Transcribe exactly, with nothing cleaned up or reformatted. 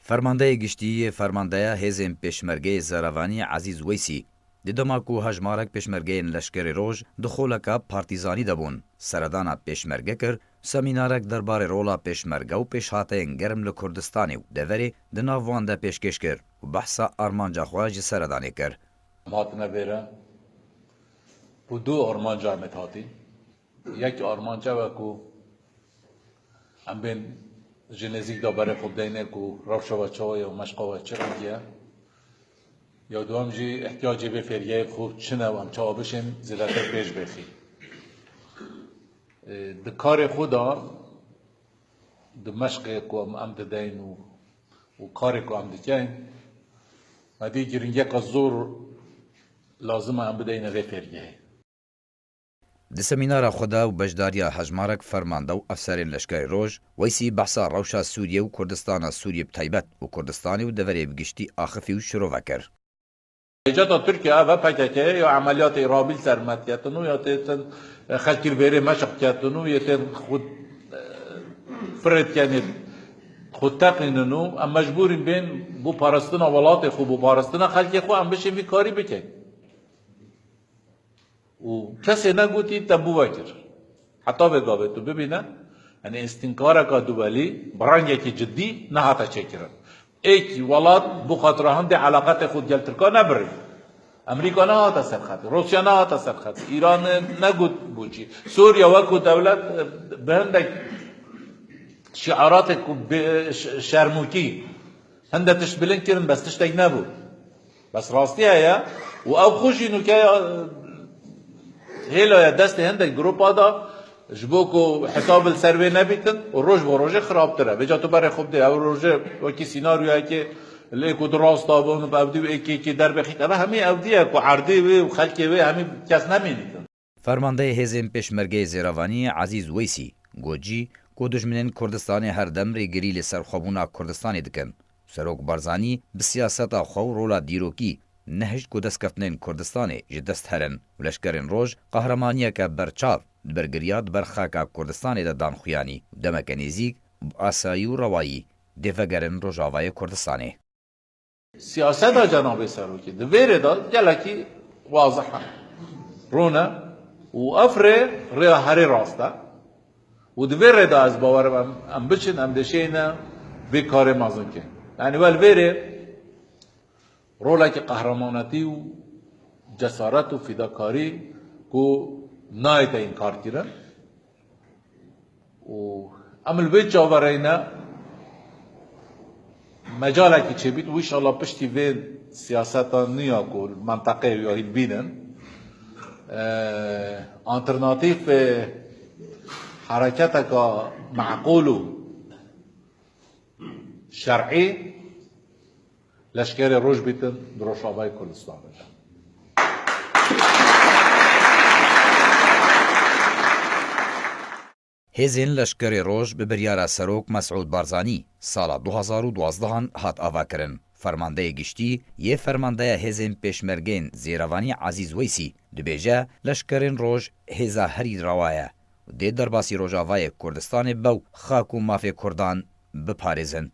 Fermandeyê giştî yê Fermandeya Hêzên Pêşmergeyê Zêrevanî Ezîz Weysî, di dema ku hejmarek pêşmergeyên Leşkerê Roj di xoleka partîzanî de bûn, seredana pêşmerge kir, semînarek derbarê rola pêşmerge û pêşhateyên germ li Kurdistanê û deverê di nav wan de pêşkêş kir û behsa armanca xwe ji seredanê kir. Em hatine vêre û du armanca em ê hatîn. Yek armanc ew e ku em bên ji nêzîk de berê xwe bideyne ku rewşa we çawa ye û meşqa we çi rengî ye. Ya duwem jî ihtiyacê vê fêrgehê xwe çi ne û em çawa bişên zêdetir pêş bêxî. Ê, di karê xwe de, di meşqê ku em, em dideyn û, û karê ku em dikeyn, me dî giringiyeka zor lazim e em bideyne vê fêrgehê. Di semînara xwe de û beşdariya hejmarek fermande û efserên Leşkerê Roj, Weysî behsa rewşa Sûriyê û Kurdistana Sûriyê bi taybet û Kurdistanê û deverê bi giştî axifî û şirove kir. Hêceta Tirkiye ev e, P K K ya emeliyatê îrhabil ser me diketin û ya tê tên xelkî li vêrê meşq diketin û yê tên xwe, e, firê dikenê xwe teqînin û em mecbûrîn bên bo parastina welatê xwe, bo parastina xelkê xwe em bişên vî karî bikin. Û kesê negotî te bû vekir. Heta vê gavê tu bibîne, yani îstînkareka duwelî bi rengekî cidî nehate çêkirin. Êkî welat bo xatira hindê eleqetê xwe digel Tirka nebirî. Amerîka nehate ser xetê, Rûsya nehate ser xetê, Îran negot bû çi. Sûriye wekû dewlet, e, bi hindek şiaratê ku bi, ş-, şermûkî hinde tişt bilind kirin, bes tiştek nebû. Bes rastiya ye û ew xwe jî nûke ya, hêla ye destê hindek gropa da, ji bo ku hesab li ser wê nebîtin û roj bo rojê xirabtir e. Vêca tu berê xwe bidê, ew rojê wekî sînaryoyekê lê ku du rasta bûn û ev dî û êkê êkê derbê xît. Ev hemî ew dî ye ku erdê wê û xelkê wê hemî kes nemînîtin. Fermandeyê Hêzên Pêşmergeyê Zêrevanî Ezîz Weysî got jî ku dijminên Kurdistanê her dem rêgirî li serxwebûna Kurdistanê dikin. Serok Barzanî bi siyaseta xwe û rola dîrokî nehişt ku destkeftinên Kurdistanê ji dest herin û Leşkerên Roj qehremaniyeke berçav di ber giriya di ber xaka Kurdistanê de dan xuyanî û demeke nêzîk bi asayî û rewayî dê vegerin Rojavayê Kurdistanê. Siyaseta Cenabê Serokê di vê rê de gelekî wazih e, rûn e û ev rê rêya herê rast e û di vê rê de ez bawer im em, em biçin, em dê şêne vê karê mezin kin. Yani wel vê rê rolekî qehremanetî û cesaret û fîdakarî ku nayête înkar kirin. Û em li vê çavereyne mecalekî çêbît û înşallah piştî vê siyaseta nû ya ku li menteqeyê ya hîn bînin, e, alternatîfê hereketeka meqûl û şer'î Leşkerê Roj bîtin di Rojavayê Kurdistanê de. Hêzên Leşkerê Roj bi biryara Serok Mesûd Barzanî sala du hazar û duwazdeh hat avakirin. Fermandeyê giştî yê Fermandeya Hêzên Pêşmergeyên Zêrevanî Ezîz Weysî dibêje, Leşkerên Roj hêza herî rewa ye û dê derbasî Rojavayê Kurdistanê be û xak û mafê Kurdan biparêzin.